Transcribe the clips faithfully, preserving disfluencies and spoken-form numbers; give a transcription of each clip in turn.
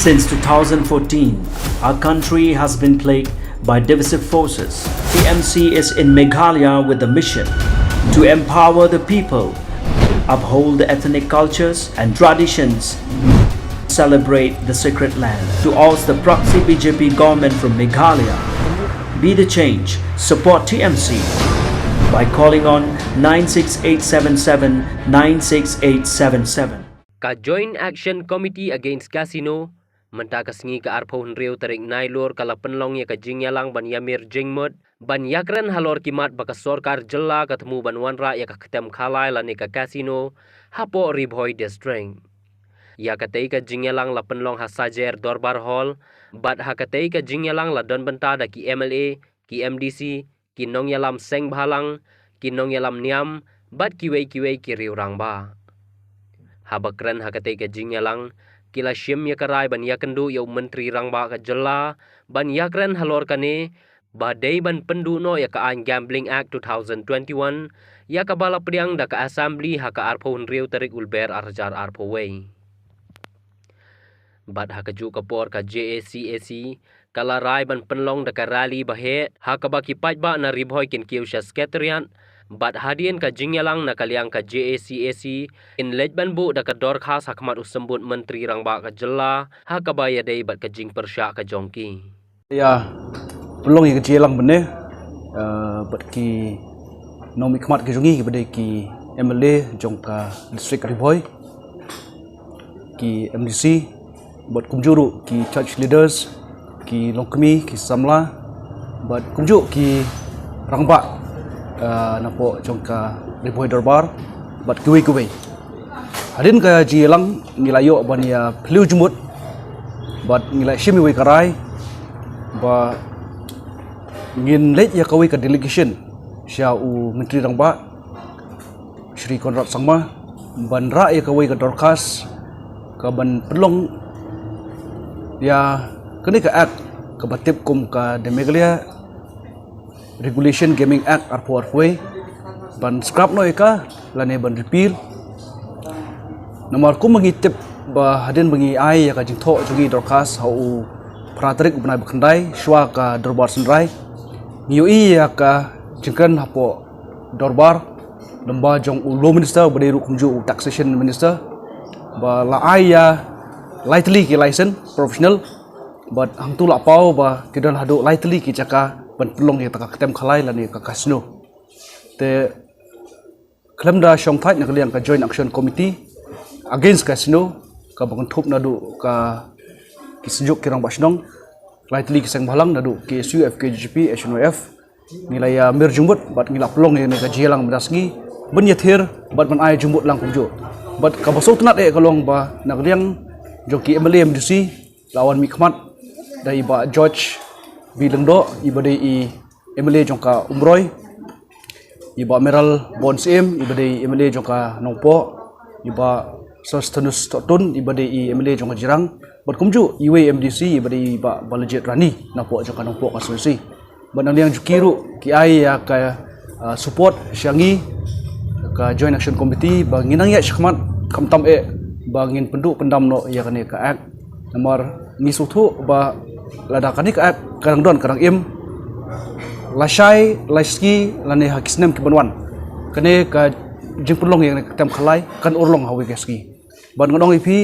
Since two thousand fourteen, our country has been plagued by divisive forces. T M C is in Meghalaya with the mission to empower the people, uphold the ethnic cultures and traditions, celebrate the sacred land, to oust the proxy B J P government from Meghalaya. Be the change, support T M C by calling on nine six eight seven seven nine six eight seven seven. Ka Joint Action Committee Against Casino, mynta ka sngi ka arphew hynriew tarik Nailur ka la pynlong ïa ka jingïalang ban ïamir jingmut, ban ïakren halor ki mat ba ka sorkar jylla ka thmu ban wanrah ïa ka ktem khalai lane ka casino hapoh Ri Bhoi District. Ïa katei ka jingïalang la pynlong ha Sajer Dorbar Hall, bad ha katei ka jingïalang la don bynta da ki M L A, ki M D C, ki nongïalam seng bhalang, ki nongïalam niam, bad kiwei kiwei ki riew rangbah. Haba kren ha katei ka jingïalang, ki la shim ïa ka rai ban ïakynduh ïa u Myntri Rangbah ka jylla, ban ïakren halor kane, ba dei ban pynduh noh ïa ka aiñ Gambling Act two thousand twenty-one, ïa kaba la pdiang da ka Assembly ha ka arphew hynriew tarik Lber ar hajar arphew wei. Bad ha kajuh ka por ka J A C A C, ka la rai ban pynlong da ka rally ba heh, ha kaba ki paidbah na Ri Bhoi kin kiew sha Secretariat, bad hadien ka jingïalang na ka liang ka J A C A C, kin leit ban buh da ka dorkhas ha khmat u Symbud Myntri Rangbah ka jylla, ha kaba ïadei bad ka jingpyrshah ka jong ki. Ïa pynlong ïa ka jingïalang mynne, eh, bad ki nongmihkhmat ki jong ngi kiba dei ki M L A jong ka district Ri Bhoi, ki M D C, bad kumjuh ruh ki church leaders, ki longkmie, ki samla, bad kumjuh ki rangbah, eh, napoh jong ka Ri Bhoi Dorbar, bad kiwei kiwei. Hadien ka jingïalang ngi la ïoh ban ïa phylliew jingmut, bad ngi la shim ïa kawei ka rai ba ngin leit ïa kawei ka delegation sha u Myntri Rangbah, Shri Conrad Sangma, ban rah ïa kawei ka dorkhas ka ban pynlong ïa kane ka act kaba tip kum ka The Meghalaya Regulation Gaming Act arphew arphew wei, ban scrap noh ïa ka lane ban repeal. Namar kum ba ngi tip ba hadien ba ngi ai ïa ka jingthoh jong ngi dorkhas ha u phra tarik u bnai ba khyndai shuwa ka dorbar synrai, ngi ïohi ïa ka jingkren hapoh dorbar, lyngba jong u Law Minister, ba dei ruh kumjuh u Taxation Minister, ba la ai ïa lai tylli ki license professional, bad hangtu la paw ba ki don haduh lai tylli ki jaka ban pynlong ïa kata ka ktem khalai lane ka casino. Te khlem da shong thait na ka liang ka Joint Action Committee Against Casino, kaba kynthup naduh ka ki synjuk ki rangbah shnong, lai tylli ki seng bhalang naduh K S U, F K J G P, H N Y F, ngi la ïamir jingmut bad ngi la pynlong ïa kane ka jingïalang mynta sngi ban ïathir bad ban ai jingmut lang kumjuh. Bad kaba sngewtynnat eh ka long ba na ka liang jong ki M L A M D C la wan mihkhmat da i Bah George B Lyngdoh, iba dei i M L A jong ka Umroi, i Bah Mayralborn Syiem, iba dei i M L A jong ka Nongpoh, i Bah Sosthenes Tohtun, iba dei i M L A jong ka Jirang, bad kumjuh iwei M D C, iba dei i Bah Balajied Rani, napoh jong ka Nongpoh constituency. Bad na liang jong ki ruh ki ai ïa ka, ah, support sha ngi ka Joint Action Committee ba ngin nang ïaid shakhmat, khamtam eh ba ngin pynduh pyndam noh ïa kane ka act. Namar ngi sngewthuh ba lada kane ka act ka dang don, ka dang im, lashai lashisngi lane ha ki snem ki ban wan, kane ka jingpynlong ïa kane ka ktem khalai kan urlong ha kawei ka sngi. Bad ngan ong ïa phi,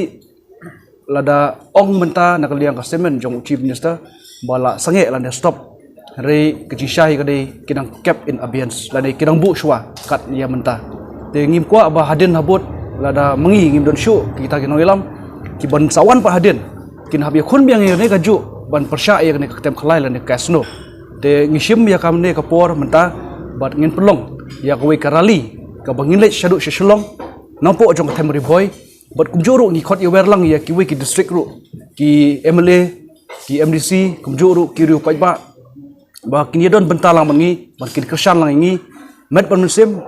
lada ong mynta na ka liang ka statement jong u Chief Minister ba la sangeh lane stop, hynrei ka jingshai ka dei ki dang kept in abeyance lane ki dang buh shuwa kat ïa mynta. Te ngim kwah ba hadien habud lada ma ngi ngim don shuh kita ki nongïalam, ki ban sa wan pat hadien kin hap ïakhun biang ïa kane kajuh ban pyrshah ïa kane ka ktem khalai lane ka casino. Te ngi shim ïa kane ka por mynta bad ngin pynlong ïa kawei ka rally kaba ngin leit shaduh sha Shillong, napoh jong ka them Ri Bhoi, bad kumjuh ruh ngi khot ïawer lang ïa kiwei ki district ruh, ki M L A, ki M D C, kumjuh ruh ki riew paidbah, ba kin ïadon bynta lang bad ngi, bad kin kyrshan lang ïa ngi, met bad mynsiem,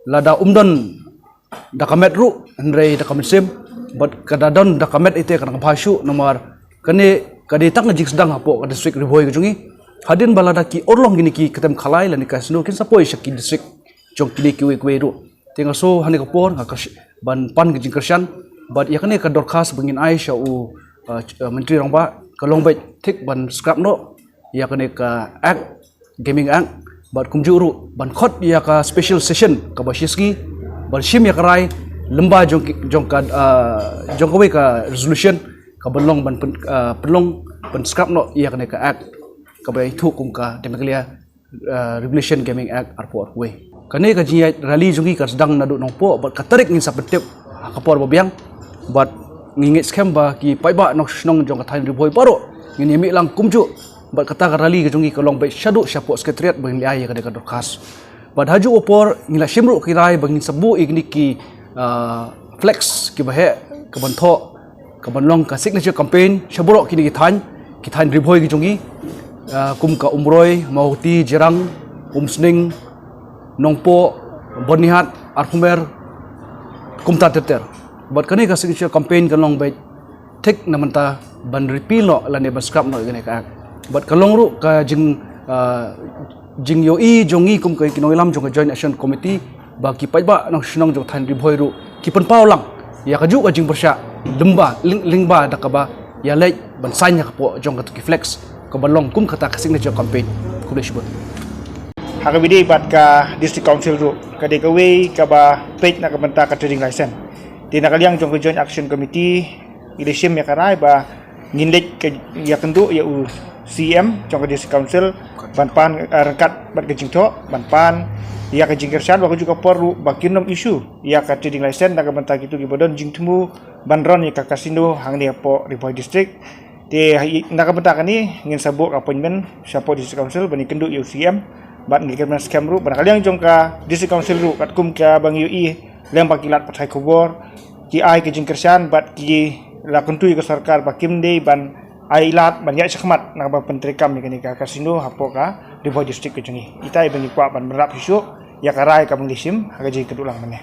lada ym don da ka met ruh, hynrei da ka mynsiem, bad ka da don da ka met ite ka dang bha shuh, namar kane ka dei tang ka jingsdang hapoh ka district Ri Bhoi ka jong ngi. Hadien ba lada ki urlong kine ki ktem khalai lane casino, kin sa poi sha ki district jong kine kiwei kiwei ruh. Te nga sngew ha kane ka por nga kyrs-, ban pan ka jingkyrshan bad ïa kane ka dorkhas ba ngin ai sha u uh, Myntri Rangbah, ka long beit thik ban scrap noh ïa kane ka Act, Gaming Act, bad kumjuh ruh ban khot ïa ka special session kaba shi sngi ban shim ïa ka rai lyngba jong ki, jong ka, uh, jong kawei ka resolution kaba long ban pyn, uh, pynlong ban scrap noh ïa kane ka Act kaba ithuh kum ka The Meghalaya uh, Regulation Gaming Act arphew arphew. Kane ka jingïaid rally jong ngi ka sdang naduh Nongpoh bad ka tarik ngin sa pyntip ha ka por ba biang. Bad ngi ngeit skhem ba ki paidbah nongshong shnong jong ka thaiñ Ri Bhoi baroh ngin ïa mih lang kumjuh. Bad kata ka rally ka jong ngi ka long beit shaduh shapoh Secretariat ba ngin ïa ai ïa kane ka dorkhas. Bad ha juh u por ngi la shim ruh ki rai ba ngin sa buh ïa kine ki, uh, flex kiba heh ka ban thoh ka ban long ka signature campaign sha baroh kine ki thaiñ, ki thaiñ Ri Bhoi ki jong ngi, ah, kum ka Umroi, Mawhati, Jirang, Umsning, Nongpoh, Byrnihat, Arphumer, kumta ter ter. Bad kane ka signature campaign ka long beit thik na mynta ban repeal noh lane ban scrap noh ïa kane ka Act. Bad ka long ruh ka jing, ah, jingïohi jong ngi kum ka ki nongïalam jong ka Joint Action Committee ba ki paidbah nongshong shnong jong thaiñ Ri Bhoi ruh ki pynpaw lang ïa kajuh ka jingpyrshah lyngba, lyng-, lyngba da kaba ïa leit ban sign ïa ka pdeng jong katu ki flex kaba long kum kata ka signature campaign. Khublei shibun. Ha kaba ïadei bad ka District Council ruh, ka dei kawei kaba peit na ka bynta ka trading license. Te na ka liang jong ka Joint Action Committee ngi la shim ïa ka rai ba ngin leit ka ïakynduh ïa u C M jong ka District Council ban pan, ah, ryngkat bad ka jingthoh ban pan ïa ka jingkyrshan ba kajuh ka por ruh ba kin ym issue ïa ka trading license na ka bynta kito kiba don jingthmu ban run ïa ka casino hangne hapoh Ri Bhoi District. Te ha i-, na ka bynta kane ngin sa buh ka appointment shapoh District Council ban ïakynduh ïa u C M bad ngi kyrmen skhem ruh ba na ka liang jong ka District Council ruh katkum kaba ngi ïohi lem bad ki lad pathai khubor ki ai ka jingkyrshan bad ki la kyntu ïa ka sorkar ba kim dei ban ai lad ban ïaid shakhmat na kaba pyntreikam ïa kane ka casino hapoh ka Ri Bhoi District ka jong ngi. Ita i ba ngi kwah ban bynrap shuh shuh ïa ka rai kaba ngi la shim ha ka jingïakynduh lang mynne.